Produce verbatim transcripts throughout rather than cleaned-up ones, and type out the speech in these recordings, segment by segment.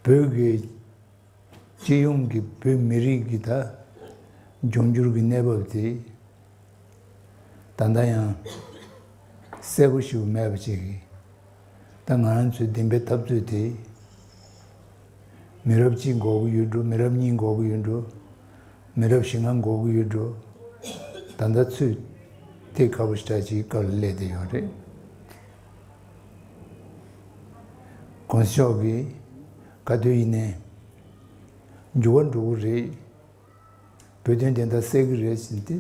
བོད་ཀྱི་སྤྱི་ཡོངས་ཀྱི་བོད་མི་རིགས་ཀྱི་ད་འབྱུང་འགྱུར་གྱི་གནས་བབ་དེ་ད་ལྟ་ཡང་གསལ་པོ་ཞིག་མེད་པ་ཅིག་གིས། ད་ང་རང་ཚོའི་བདེན་པའི་འཐབ་རྩོད་དེ་མི་རབས་གཅིག་འགོར་གྱི་ཡོད་འགྲོ། མི་རབས་གཉིས་འགོར་གྱི་ཡོད་འགྲོ། མི་རབས་བཞི་ལྔ་འགོར་གྱི་ཡོད་འགྲོ། ད་ལྟ་ཚུད་དེ་ཁ་བོ་ཞེ་དྲག་ཅིག་སྐབས་ལ་སླེབས་བསྡད་ཡོད་རེད། གོང་ས་མཆོག་གིས་ག་དུས་ཡིན་ནའི་འགྱུར་བ་འགྲོ་གི་རེད། བོད་དོན་བདེན་མཐའ་གསལ་གྱི་རེད་ཟེར་ཏེ་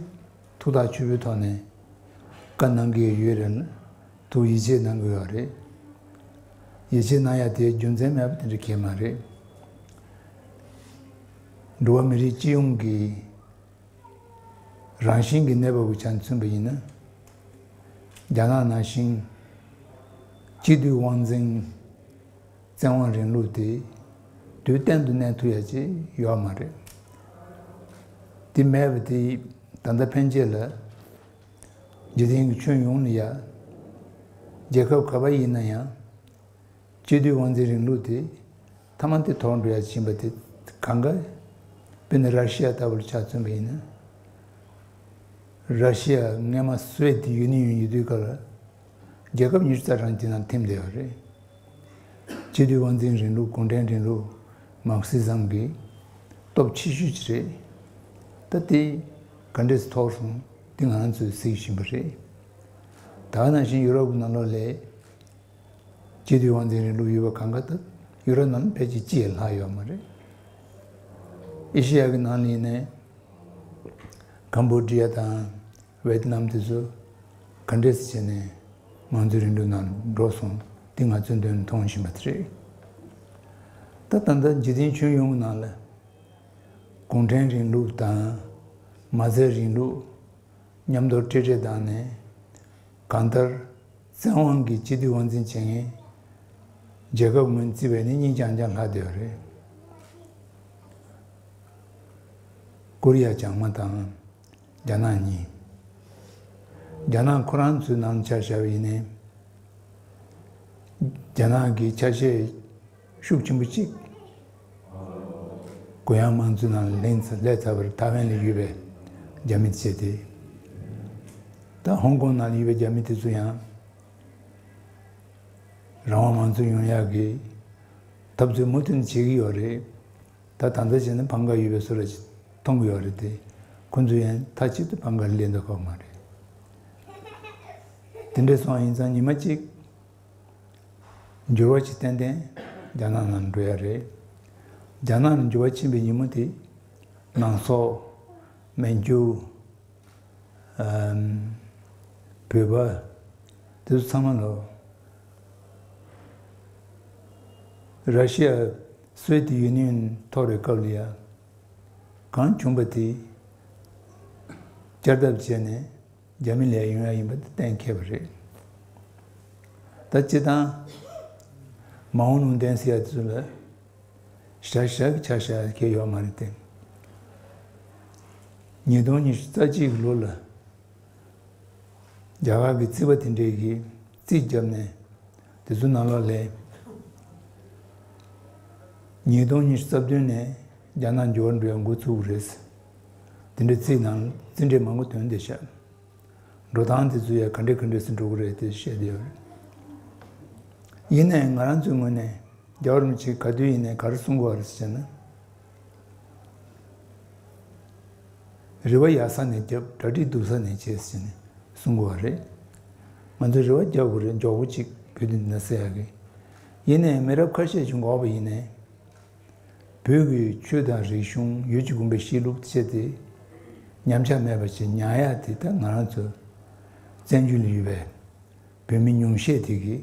ཐུགས་ཐག་ཆོད་པོའི་ཐོག་ནས་བཀའ་གནང་གི་ཡོད་རེད་ན། ཐུགས་ཡིད་ཆེས་གནང་གི་ཡོད་རེད། ཡིད་ཆེས་གནང་ཡ་དེ་རྒྱུ་མཚན་མེད་པ་དེ་འདྲ་གང་ཡང་མ་རེད། འགྲོ་བ་མི་རིགས་སྤྱི་ཡོངས་ཀྱི་རང་བཞིན་གྱི་གནས་བབ་ཀྱི་ཆ་ནས་མཚོན་པ་ཡིན་ན། རྒྱ་ནག་ནང་བཞིན་སྤྱི་འཐུས་དབང་འཛིན་བཙན་དབང་རིང་ལུགས་དེ་དུས་གཏན་དུ་གནས་ཐུབ་ཡ་ཅིག་ཡོད་མ་རེད། དེ་མེད་པ་དེ་ད་ལྟ་ཕན་ཆད་ལ་འཇིག་རྟེན་གྱི་ཁྱོན་ཡོངས་ལ་ཡ་རྒྱལ་ཁབ་ག་པར་ཡིན་ན་ཡང་། སྤྱི་འཐུས་དབང་འཛིན་རིང་ལུགས་དེ་མཐའ་མ་དེ་དོར་འགྲོ་ཡ་ཕྱིན་པ་དེ་གང་ག། དཔེར་ན་ར་ཤི་ཡ་ལྟ་བུར་ཆ་མཚོན་པ་ཡིན་ན། ར་ཤི་ཡ་སྔས་མ་སོ་ཝེད་ཡུ་ནི་ཡོན་ཡོད་དུས་སྐབས་ལ་རྒྱལ་ཁབ་ཉི་ཤུ་རྩ་གྲངས་དེ་ནང་འཐིམ་བསྡད་ཡོད་རེད། སྤྱི་འཐུས་དབང་འཛིན་རིང་ལུགས། གུང་ཁྲན་རིང་ལུགས། མར་ཁེ་སི་ཛམ་གྱི་སྟོབས་ཆེ་ཤོས་ཅིག་རེད། ད་དེ་ག་འདྲས་སེ་འཐོར་སོང་དེ་ང་རང་ཚོས་གཟིགས་བཞིན་པ་རེད། ད་ག་ནང་བཞིན་ཡུ་རོབ་ཀྱི་ནང་ལོགས་ལ། སྤྱི་འཐུས་དབང་འཛིན་རིང་ལུགས་ཡོད་པ་གང་ག་ད་ཡུ་རོབ་ནང་ཕལ་ཆེར་གཅིག་ལས་ལྷག་ཡོད་མ་རེད། ཨེ་ཤེ་ཡ་གི་ནང་ལ་ཡིན་ནའི་ཀམ་བོ་ཌི་ཡ་དང་ཝེ་ཏི་ནམ་དེ་ཚོ་ག་འདྲས་སེ་བྱས་ནས་མང་གཙོའི་རིང་ལུགས་ནང་འགྲོ་སོང་དེ་ང་ཚོས་མདུན་མཐོང་བཞིན་པ་དེ་རེད། ད་ད་ལྟ་འཇིག་རྟེན་ཁྱོན་ཡོངས་ཀྱི་ནང་ལ་གུང་ཁྲན་རིང་ལུགས་དང་མ་རྩའི་རིང་ལུགས། མཉམ་དུ་ཏྲེ་ཏྲེ་བཏང་ནས། གང་ལྟར་བཙན་དབང་གིས་སྤྱི་འཐུས་དབང་འཛིན་བྱེད་མཁན་རྒྱལ་ཁབ་ངོས་བརྩིས་པ་ནི་གཉིས་རྐྱང་རྐྱང་ལྷག་བསྡད་ཡོད་རེད། ཀོ་རི་ཡ་བྱང་མ་དང་རྒྱ་ནག་གཉིས། རྒྱ་ནག་ཁོ་རང་ཚོའི་ནང་ཆ་བཞག་པ་ཡིན་ནའི། རྒྱ་ནག་གི་ཆ་ཤས་ཤུགས་ཆེན་པོ་གཅིག་གུ་ཡངས་དམངས་གཙོའི་ནང་ལ་ལེན་ཚ་སླེབས་ཚར་བར་ཐའེ་ཝན་ལ་ཡོད་པའི་རྒྱ་མི་བྱས་ཏེ། ད་ཧོང་ཀོང་ནང་ལ་ཡོད་པའི་རྒྱ་མི་དེ་ཚོ་ཡང་རང་དབང་དམངས་གཙོ་ཡོང་ཡག་གི་འཐབ་རྩོད་མུ་མཐུད་ནས་བྱེད་ཀྱི་ཡོད་རེད། ད་ད་ལྟ་བྱས་ན་བྷང་ག་ཡོད་པའི་བཟོ་འདྲ་ཅིག་མཐོང་གི་ཡོད་རེད་དེ། ཁོ་ཚོ་ཡང་མཐའ་གཅིག་ཏུ་བྷང་ག་ལ་སླེབས་འདོད་ཁོ་མ་རེད། དེ་འདྲ་སོང་ཡིན་ཙང་ཉི་མ་གཅིག་འགྱུར་བ་ཅིག་ཏན་ཏན་རྒྱ་ནག་ནང་འགྲོ་ཡ་རེད། རྒྱ་ནག་ནང་འགྱུར་བ་ཕྱིན་པའི་ཉིན་མོ་དེ་ནང་སོག་མན་ཇུ། ཨམ། བོད་པ། དེ་ཚོ་ཚང་མ་ལོ། ར་ཤི་ཡ་སོ་ཝེད་ཡུ་ནི་ཡོན་འཐོར་བའི་སྐབས་ལ་ཡ། གང་བྱུང་བ་དེ་བསྐྱར་ལྡབ་བྱས་ནས་རྒྱ་མི་ལ་ཡོང་ཡ་ཡིན་པ་དེ་གཏན་འཁེལ་བ་རེད། ད་སྤྱིར་བཏང་མའོ་ལུང་བསྟན་ཟེར་ཡ་དེ་ཚོ་ལ། ཞག་ཞག་གི་ཆ་བཞག་མཁན་ཡོད་མ་རེད་དེ། ཉིས་སྟོང་ཉི་ཤུ་རྩ་གཅིག་གི་ལོ་ལ་རྒྱ་གར་གྱི་རྩིས་པ་དེ་འདྲས་ཀྱིས་རྩིས་བརྒྱབ་ནས་དེ་ཚོ་ནང་ལོགས་ལ་ཉིས་སྟོང་ཉི་ཤུ་རྩ་བདུན་ནས་རྒྱ་ནག་འགྱུར་བ་འགྲོ་ཡ་འགོ་ཚུགས་རེད། དེ་འདྲའི་རྩིས་ནང་རྩིས་འབྲས་མང་པོ་ཐོན་བསྡད་ཤག་འགྲོ་སྟངས་དེ་ཚོ་ཡང་ག་འདྲ་ག་འདྲ་སེ་འགྲོ་གི་རེད་དེ་བཤད་བསྡད་ཡོད་རེད། ཡིན་ནའི་ང་རང་ཚོའི་ངོས་ནས་རྒྱལ་བ་རིན་པོ་ཆེ་ག་དུས་ཡིན་ནའི་ག་རེ་གསུང་གི་ཡོད་རེད་ཟེར་ན། རེ་བ་ཡག་ས་ནས་རྒྱབ། གྲ་སྒྲིག་སྡུག་ས་ནས་བྱེད་ཟེར་ནས་གསུང་གི་ཡོད་རེད། ང་ཚོ་རེ་བ་རྒྱག་དགོས་རེད། མགྱོགས་པོ་ཅིག་བོད་དོན་འདི་ན་སེལ་ཡག་གི། ཡིན་ནའི་མི་རབས་ཁ་ཤས་ཅིག་འགོར་བ་ཡིན་ནའི། བོད་ཀྱི་ཆོས་དང་རིག་གཞུང་ཡུལ་གྱི་དགོན་པའི་གཤིས་ལུགས་བྱས་ཏེ་ཉམས་ཆག་མེད་པ་ཞིག་ཉར་ཡག་དེ་ད་ང་རང་ཚོ་བཙན་བྱོལ་ལ་ཡོད་པའི་བོད་མི་ཉུང་ཤས་དེ་གི་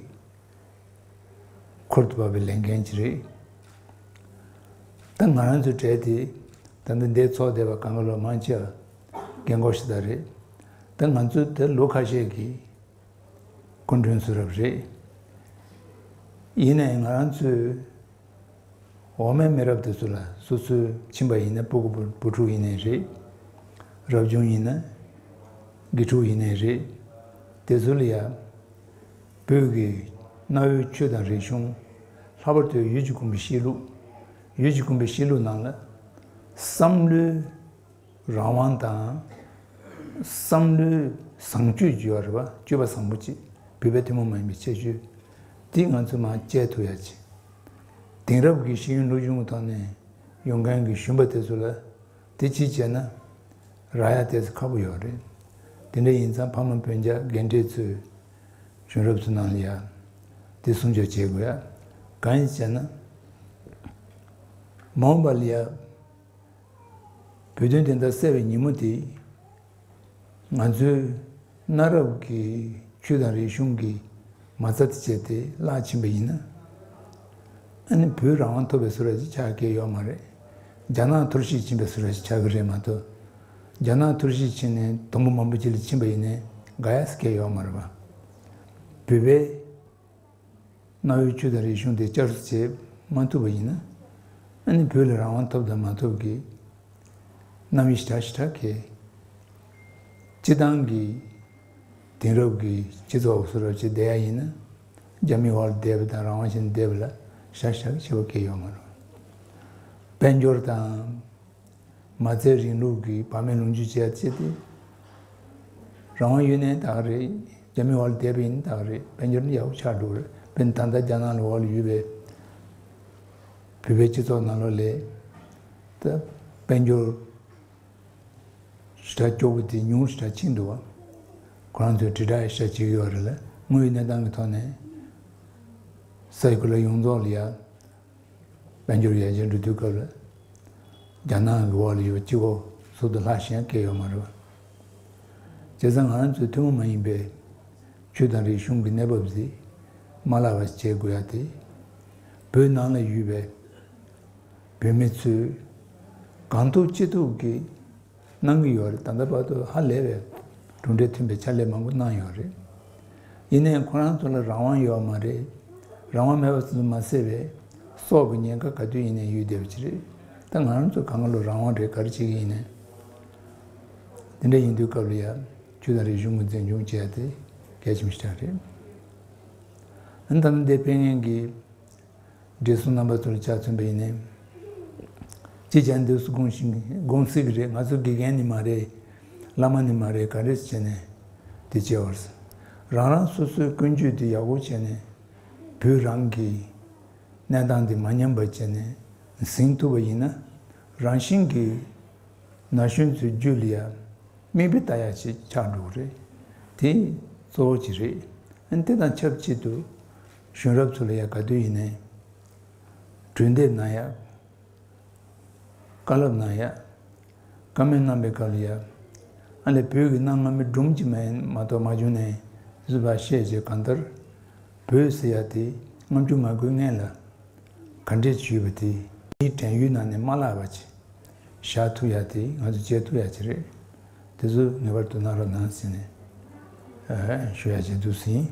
ཁུར་དུ་བབས་པའི་ལས་འགན་ཅིག་རེད། ད་ང་རང་ཚོའི་གྲས་དེ་ད་ལྟ་འདིར་ཚོགས་བསྡད་པ་གང་ག་ལོ་མང་ཆེ་བ་རྒན་གོག་ཞིག་ད་རེད། ད་ང་ཚོ་དེ་ལོ་ཁ་ཤས་ཀྱི་སྐུ་མགྲོན་ཚུལ་རབ་རེད། ཡིན་ནའི་ང་རང་ཚོའི་འོག་མའི་མི་རབས་དེ་ཚོ་ལ་སོ་སོའི་ཁྱིམ་པ་ཡིན་ན་སྤུ་གུ་བུ་བུ་ཕྲུག་ཡིན་ནའི་རེད། རབ་བྱུང་ཡིན་ན་དགེ་ཕྲུག་ཡིན་ནའི་རེད། དེ་ཚོ་ལ་ཡང་བོད་ཀྱི་གནའ་བོའི་ཆོས་དང་རིག་གཞུང་། ལྷག་པར་དུ་ཡུལ་གྱི་དགོན་པའི་གཤིས་ལུགས། ཡུལ་གྱི་ཀུན་པའི་གཤིས་ལུགས་ནང་ལ་བསམ་བློའི་རང་དབང་དང་། བསམ་བློའི་བཟང་སྤྱོད་ཀྱི་ཡོད་རེད་པ། སྤྱོད་པ་བཟང་པོ་ཅིག་བོད་པའི་ཐུན་མོང་མ་ཡིན་པའི་ཁྱད་ཆོས་འདི་ང་ཚོས་མར་བཅད་ཐུབ་ཡ་ཅིག་དེང་རབས་ཀྱི་ཤེས་ཡོན་སློབ་སྦྱོང་གི་ཐོག་ནས་ཡོང་མཁན་གྱི་གཞོན་པ་དེ་ཚོ་ལ་དེ་ཅིག་བྱས་ན་རག་ཡ་ཏོག་ཙམ་ཁག་པོ་ཡོད་རེད། དེ་འདྲ་ཡིན་ཙང་ཕ་མ་སྤུན་ཀྱག་རྒན་གྲས་ཚོས་གཞོན་རབས་ཚོའི་ནང་ལ་ཡ་དེ་སྲུང་སྐྱོབ་བྱེད་དགོས་ཡ། གང་ཡིན་ཟེར་ན། མ་འོངས་པ་ལ་ཡ་བོད་དོན་བདེན་མཐའ་གསལ་བའི་ཉིན་མོ་དེ་ང་ཚོའི་གནའ་རབས་ཀྱི་ཆོས་དང་རིག་གཞུང་གི་མ་རྩ་དེ་བྱས་ཏེ་བརླག་ཕྱིན་པ་ཡིན་ན། ཨ་ནི་བོད་རང་དབང་ཐོབ་པའི་བཟོ་འདྲ་ཞིག་ཆགས་ཀྱི་ཡོད་མ་རེད། རྒྱ་ནག་ཐོར་ཞིག་ཕྱིན་པའི་བཟོ་འདྲ་ཞིག་ཆགས་ཀྱི་རེད་མ་གཏོགས། རྒྱ་ནག་ཐོར་ཞིག་ཕྱིན་ནས་དུམ་བུ་མང་པོ་ཅིག་ལ་ཕྱིན་པ་ཡིན་ནའི་དགའ་ཡ་ཟེར་མཁན་ཡོད་མ་རེད་པ། བོད་པའི་གནའ་བོའི་ཆོས་དང་རིག་གཞུང་དེ་བསྐྱར་གསོ་བྱེད་མ་ཐུབ་པ་ཡིན་ན། ཨ་ནི་བོད་ལ་རང་དབང་ཐོབ་དང་མ་ཐོབ་ཀྱི་རྣམ་དབྱེ་ཞེ་དྲག་ཞེ་དྲག་གི། སྤྱི་བཏང་གི་དེང་རབས་ཀྱི་སྤྱི་ཚོགས་བཟོ་འདྲ་ཞིག་བསྡད་ཡ་ཡིན་ན། རྒྱ་མིའི་འོག་ལ་བསྡད་པ་དང་རང་དབང་ཅན་བསྡད་པ་ལ་ཞེ་དྲག་ཞེ་དྲག་ཁྱད་པར་གང་ཡང་ཡོད་མ་རེད། དཔལ་འབྱོར་དང་མ་རྩའི་རིང་ལུགས་ཀྱི་བག་མེད་ལོངས་སྤྱོད་བྱེད་ཡ་ཅིག་དེ། རང་དབང་ཡོད་ནའི་ད་ག་རེད། རྒྱ་མིའི་འོག་ལ་བསྡད་པ་ཡིན་ན་ད་ག་རེད། དཔལ་འབྱོར་ནི་ཡག་པོ་ཆགས་འགྲོ་གི་རེད། དཔེར་ན་ད་ལྟ་རྒྱ་ནག་ལ་འོག་ལ་ཡོད་པའི་བོད་པའི་སྤྱི་ཚོགས་ནང་ལོགས་ལ་ད་དཔལ་འབྱོར་ཞེ་དྲག་སྐྱོ་པོ་དེ་ཉུང་ཞེ་དྲག་ཕྱིན་འདུག་བ། ཁོ་རང་ཚོས་དྲིལ་བསྒྲགས་ཞེ་དྲག་བྱེད་ཀྱི་ཡོད་རེད་ལ། དངོས་ཡོད་གནས་སྟངས་ཀྱི་ཐོག་ནས་ས་ཡི་གོ་ལ་ཡོངས་རྫོགས་ལ་ཡ། དཔལ་འབྱོར་ཡར་རྒྱས་འགྲོ་དུས་སྐབས་ལ་རྒྱ་ནག་གི་འོག་ལ་ཡོད་པ་གཅིག་པོ་ཟུར་དུ་ལྷག་བཞག་མཁན་ཡོད་མ་རེད་པ། བྱས་ཙང་ང་རང་ཚོའི་ཐུན་མོང་མ་ཡིན་པའི་ཆོས་དང་རིག་གཞུང་གི་གནས་བབ་དེ་མ་བརླག་པ་བྱེད་དགོས་ཡ་དེ། བོད་ནང་ལ་ཡོད་པའི་བོད་མི་ཚོས་གང་ཐུབ་ཅི་ཐུབ་ཀྱིས་གནང་གི་ཡོད་རེད། ད་ལྟ་བར་དུ་ཧ་ལས་པའི་གྲུབ་འབྲས་ཐོན་པའི་ཕྱག་ལས་མང་པོ་གནང་ཡོད་རེད། ཡིན་ནའི་ཁོ་རང་ཚོ་ལ་རང་དབང་ཡོད་མ་རེད། རང་དབང་མེད་པ་ཙམ་དུ་མ་ཟད་པའི་སྲོག་གི་ཉེན་ཁ་ག་དུས་ཡིན་ནའི་ཡོད་བསྡད་པ་ཅིག་རེད། ད་ང་རང་ཚོ་གང་ག་ལོ་རང་དབང་རེད། ག་རེ་བྱེད་ཀྱི་ཡིན་ནའི། དེ་འདྲ་ཡིན་དུས་སྐབས་ལ་ཡ་ཆོས་དང་རིག་གཞུང་གི་འཛིན་སྐྱོང་བྱས་ཏེ་གལ་ཆེན་པོ་ཞིག་རེད། ཨ་ནི་ད་ལྟ་འདིར་ཕེབས་མཁན་གྱི་བགྲེས་སོང་རྣམ་པ་ཚོ་ལ་ཆ་མཚོན་པ་ཡིན་ནའི། སྤྱི་བྱ་འདུག་སེ་དགོངས་ཤིང་དགོངས་སྲིད་ཀྱི་རེད། ང་ཚོ་དགེ་རྒན་ནི་མ་རེད། བླ་མ་ནི་མ་རེད། ག་རེ་བྱས་ནས་དེ་བྱས་པར། རང་རང་སོ་སོའི་ཀུན་སྤྱོད་དེ་ཡག་པོ་བྱས་ནས་བོད་རང་གི་གནས་སྟངས་དེ་མ་ཉམས་པ་བྱས་ནས་ཟིན་ཐུབ་པ་ཡིན་ན། རང་བཞིན་གྱིས་ན་གཞོན་ཚོའི་རྒྱུད་ལ་ཡ་མིག་དཔེ་ལྟ་ཡ་ཞིག་ཆགས་འགྲོ་གི་རེད། དེ་གཙོ་བོ་ཅིག་རེད། ཨ་ནི་དེ་དང་ཆབས་ཅིག་ཏུ་གཞོན་རབས་ཚོ་ལ་ཡ་ག་དུས་ཡིན་ནའི་གྲོས་འདེབས་གནང་ཡ། བཀའ་སློབ་གནང་ཡ། བཀའ་མོལ་གནང་པའི་སྐབས་ལ་ཡ། ཨ་ལས་བོད་ཀྱི་གནའ་སྔ་མོའི་སྒྲུང་ཅིག་མ་ཡིན་མ་གཏོགས་མ་བྱུང་ནའི་བཟོས་པ་བཤད་བྱས། གང་ལྟར་བོད་ཟེར་ཡ་དེ་ལྔ་བཅུ་ང་དགུའི་སྔན་ལ་ག་འདྲས་བྱུས་པ་དེ་མིའི་དྲན་ཡུལ་ནང་ནས་མ་བརླག་པ་ཅིག་བཞག་ཐུབ་ཡ་དེ་ང་ཚོ་བྱེད་ཐུབ་ཡ་ཅིག་རེད། དེ་ཚོ་ངེས་པར་དུ་གནང་རོགས་གནང་ཟེར་ནས་ཨ་ཞུ་ཡ་བྱེད་འདུག་ཟིན།